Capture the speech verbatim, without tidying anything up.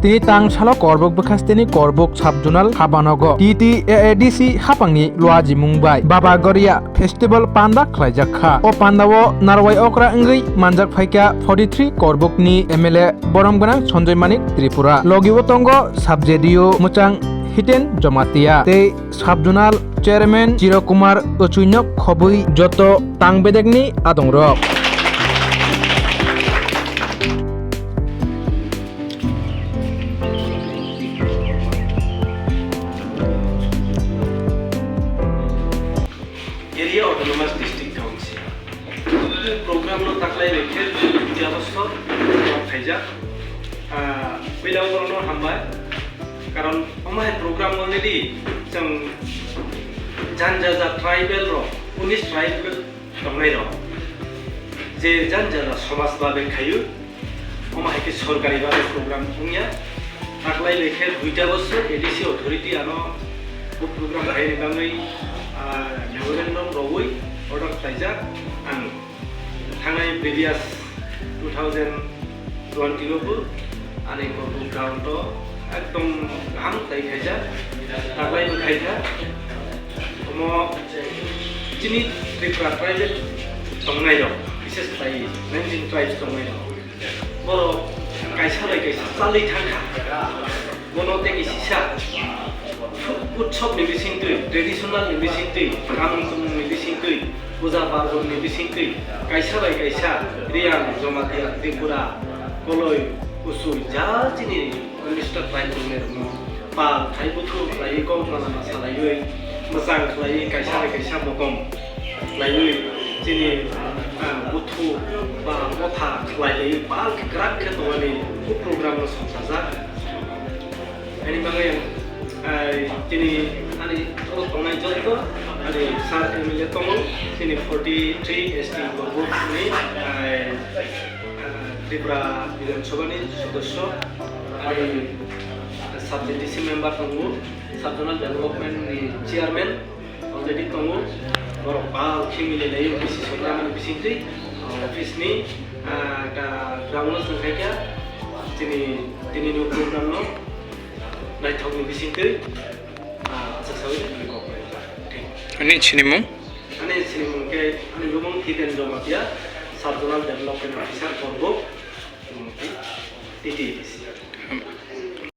Tini tang salo Korbuk bwkhasteni Korbuk sub-zonal habanogo T T A A D C hapangni luajimung bai Baba Goria Festival panda khlaijak kha. O pandao narwai okra wngwi manjak phaikha forty three Korbukni M L A borom gwnang Sanjoy Manik Tripura. Logi o tongo sub-Z D O mwchang Hiten Jomatia tei sub-zonal chairman Chiro Kumar Ochuino khobwi joto tang bedekni adongrok. Area Autonomous District Council program no taklai bai khe dui bochor khaijak. Ah, puila borokno hambai. Karon omo hai program already chwng jan jaja tribal rok, unis tribal tongnai rok, je jan jaja somaj babe khayu, omo hai khe sorkari babe program wngya. Taklai bai khe duita bochor A D C authority ano bo program khaini bagwi, ah, memorandum rogwi order khlaijak. Ang thangnai previous two thousand twenty o bo ani Korbuk ground o ekdom kaham khlai khaijak, taklai bo khaikha. Omo chini Tripura tribal tongnai rok, bises khlai nineteen tribes tongnai rok, borok kaisa bai kaisa chalwi thangkha. Bono tei sisa utsob ni bisingtwi, traditional ni bisingtwi, kamung tumung ni bisingtwi, puja parbon ni bisingtwi kaisa bai kaisa Reang, Jomatia, Tripura, Koloi, Kuchung, ja chini Mister Prime Minister rokno pal khai buthu khlaiwi kok malama salaiwi, mwchang khlaiwi kaisa bai kaisa mokom khlaiwi chini, ah, buthu ba motha khlaiwi pal kwrak khe tongmani o program no songchajak. Ani bagwi ang, ah, chini ani oro tongnai joto ani sir M L A tongo, chini forty three S T Korbuk ni, ah, ah, Tripura Bidhan Sabha ni sodosyo, ani sub-Z D C member tongo, sub-zonal development ni chairman. Already tongo, borok pal khe milai lai office sokra mani bisingtwi, office ni, ah, ka ground no chwng khaikha, chini, tini no program no naithok ni bisingtwi, ah, acha sawi ni kok bai. Thik. Ani sinimung? Ani sinimung khe, ani bumung Hiten Jomatia, Sub Zonal Development Officer, Korbuk, T T A D C.